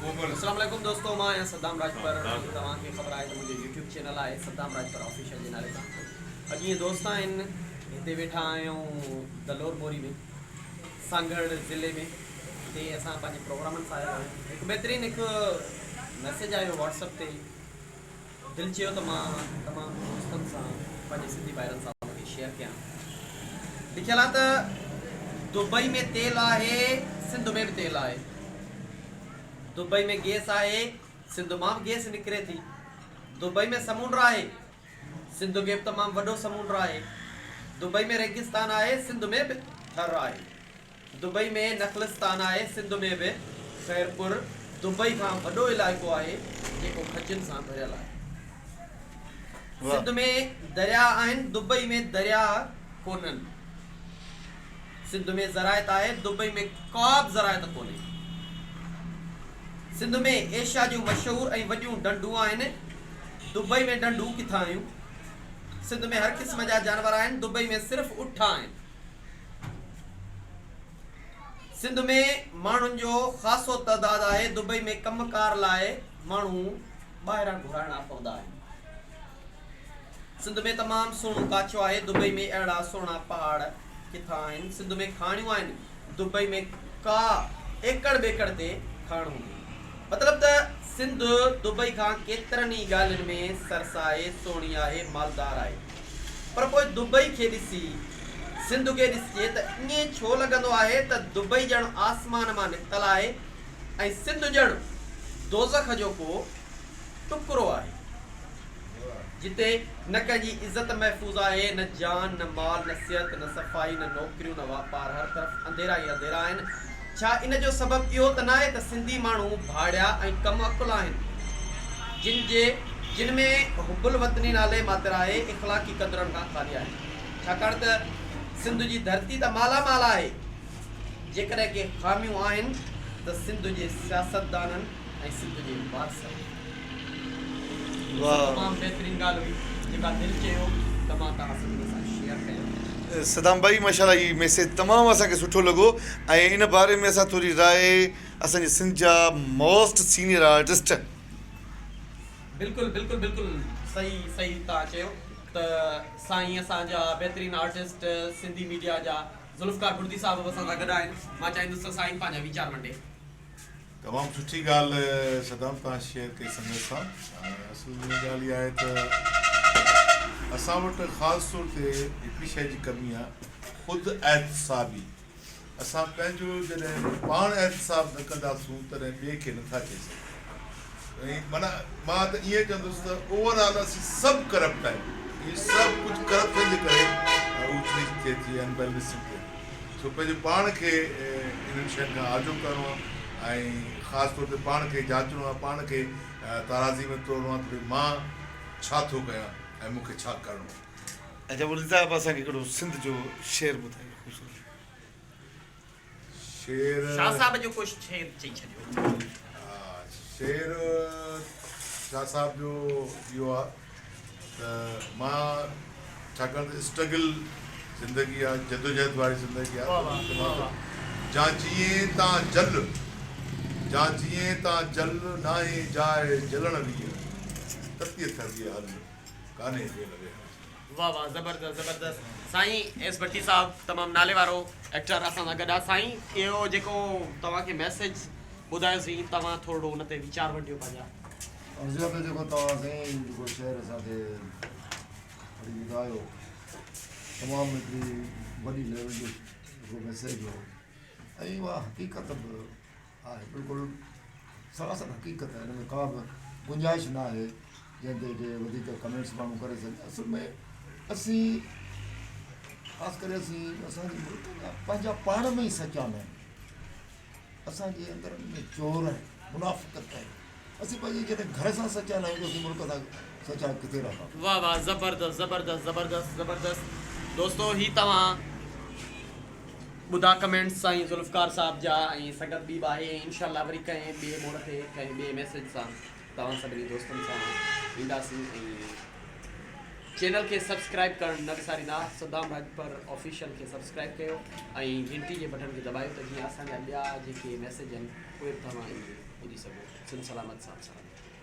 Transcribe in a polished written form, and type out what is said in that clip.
ڪومل. اسلام عليڪم دوستو مان آهيان صدام راڄپر ۽ توهان کي خبر آهي ته منهنجو يوٽيوب چينل آهي صدام راڄپر آفيشل جي نالي سان اڄ اهي دوست آهن هتي ويٺا آهيون دلور موري ۾ سانگهڙ ضلعي ۾ هتي اسان پنهنجي پروگرامن سان آيل آهيون هڪ بهترين هڪ ميسيج آيو واٽس اپ تي دل چيو ته مان تمام دوستن سان پنهنجي سنڌي ڀائرن سان ان کي شيئر ڪيان. لکيل آهي ته دبئي ۾ تيل آهي سنڌ ۾ به تيل آهي. دبئي ۾ گيس آهي سنڌ مان به گيس نڪري ٿي. دبئي ۾ سمونڊ آهي سنڌ کي به تمام وڏو سمونڊ آهي. دبئي ۾ ريگستان آهي سنڌ ۾ به ٿر آهي. دبئي ۾ نخلستان آهي، سنڌ ۾ به خيرپور دبئي کان وڏو علائقو آهي جيڪو کجين سان ڀريل آهي. سنڌ ۾ درياهه آهن، دبئي ۾ درياهه ڪونهن. سنڌ ۾ زراعت آهي، دبئي ۾ ڪا به زراعت ڪونهي. سنڌ ۾ ايشيا جون مشهور ۽ وڏيون ڍنڍون آهن، دبئي ۾ ڍنڍون ڪٿان آيون؟ سنڌ ۾ هر قسم جا جانور آهن، دبئي ۾ صرف اٺ آهن. سنڌ ۾ ماڻهن جو خاصو تعداد آهي، دبئي ۾ ڪم ڪار لاء ماڻهو ٻاهران گهرائڻا پوندا آهن. سنڌ ۾ تمام سهڻو ڪاڇو آهي، دبئي ۾ اهڙا سهڻا پهاڙ ڪٿان آهن، سنڌ ۾ کاڻيون آهن، دبئي ۾ ڪا ايڪڙ ٻيڪڙ تي کاڻ هوندي. مطلب ته سنڌ دبئي کان ڪيترن ئي ڳالهين ۾ سرس آهي، سهڻي آهي، مالدار آهي. پر پوء دبئي کي ڏسي سنڌ کي ڏسجي ته ائين ڇو لڳندو آهي ته دبئي ڄڻ آسمان مان نڪتل آهي ۽ سنڌ ڄڻ دوزخ جو ڪو ٽڪرو آهي جتي نه ڪنهن جي عزت محفوظ آهي نه جان نه مال نه صحت نه صفائي نه نوڪريون نه واپار هر طرف انڌيرا ئي انڌيرا آهن ڇا ان جو سبب اهو ته ناهي ته سنڌي ماڻهو ڀاڙيا ۽ ڪم عقل آهن، جن جي جن ۾ حب الوطني نالي ماتر آهي، اخلاقي قدرن کان خالي آهن. ڇاڪاڻ ته سنڌ جي ڌرتي ته مالا مال آهي. جيڪڏهن ڪي خاميون آهن ته سنڌ جي سياستدانن ۽ سنڌ جي وارثن. تمام بهترين ڳالهه هئي جيڪا دل چيو ته مان توهان سڀني سان شيئر ڪيان. صدام ڀائي ماشاءالله هي ميسيج تمام اسان کي سٺو لڳو ۽ ان باري ۾ اسان ٿوري راء اسان جي سنڌ جا موسٽ سينيئر آرٽسٽ. بلڪل بلڪل بلڪل صحيح صحيح توهان چيو ته سائين اسان جا بهترين آرٽسٽ سنڌي ميڊيا جا ذوالفقار بڙدي صاحب به اسان سان گڏ آهن مان چاهيندس ته سائين پنهنجا ويچار ونڊي. تمام سٺي ڳالهه صدام توهان شيئر ڪئي سنگت سان ۽ اصل ۾ ڳالهه اها آهي ته اسان وٽ خاص طور تي هڪڙي شيء جي ڪمي آهي خود احتسابي اسان پنهنجو جڏهن پاڻ احتساب نه ڪنداسون تڏهن ٻئي کي نٿا چئي سگهون ۽ معنيٰ مان ته ائين چوندس ته اوور آل اسين سڀ ڪرپٽ آهيون اهي سڀ ڪجهه ڪرپشن جي ڪري اوچ نيچ ٿئي ٿي انبيلنسنگ ٿئي ٿي سو پنهنجو پاڻ کي انهن شين کان آجو ڪرڻو آهي ۽ خاص طور تي پاڻ کي جاچڻو آهي، پاڻ کي تارازي ۾ تورڻو آهي ته ڀئي مان ڇا ٿو ڪيان ۽ مون کي ڇا ڪرڻو آهي. اچا ولي صاحب اسان کي هڪڙو سنڌ جو شعر ٻڌايو خوبصورت. شعر. شاھ صاحب جو ڪو شعر چئي ڇڏيو. شعر شاھ صاحب جو اهو آهي ته مان ڇاڪاڻ ته اسٽرگل زندگي آ جدوجهد واري زندگي آ ته جا جيئين تان جل جا جيئين تان جل ناهي جاء جلڻ ويء تتيء ٿريء هل ڪانهي ويل ويهڻ جي. واه واه زبردست زبردست سائين ايس ڀٽي صاحب تمام نالي وارو ايڪٽر اسان سان گڏ آ سائين اهو جيڪو توهان کي ميسيج ٻڌايوسين توهان ٿورڙو ان تي ويچار ونڊيو پنهنجا. عرض ته جيڪو توهان سائين جيڪو شعر اسان کي پڙهي ٻڌايو تمام هڪڙي وڏي ليول جو هڪڙو ميسيج هو ۽ اها حقيقت به آهي بلڪل سراسر حقيقت آهي ان ۾ ڪا به گنجائش نه آهي جنهن تي ڪي وڌيڪ ڪمينٽس ماڻهو ڪري سگهي اصل ۾ اسين خاص ڪري اسين اسانجي ملڪ جا پنهنجا پاڻ ۾ ئي سچا نه آهيون اسان جي اندر ۾ چور آهن، منافقت آهي. اسين پنهنجي جڏهن گهر سان سچا ناهيون ته اسين ملڪ سان سچا ڪٿي رهندا. واه واه زبردست زبردست زبردست زبردست دوستو هي توهان ٻڌا ڪمينٽس سائين ذوالفقار صاحب جا ۽ سنگت ٻي به آهي ۽ انشاء الله وري ڪنهن ٻئي موڙ تي ڪنهن ٻئي ميسيج سان توهان سڀني دوستن سان اينداسين ۽ چينل کي سبسڪرائب ڪرڻ نه وساريندا صدام راڄپر آفيشل کي سبسڪرائب ڪيو ۽ گهنٽي جي بٽڻ کي دٻايو ته جيئن اسان جا ٻيا جيڪي ميسيج آهن اهي به توهان. ٻڌي سگهو. سنڌ سلامت سان سلامت.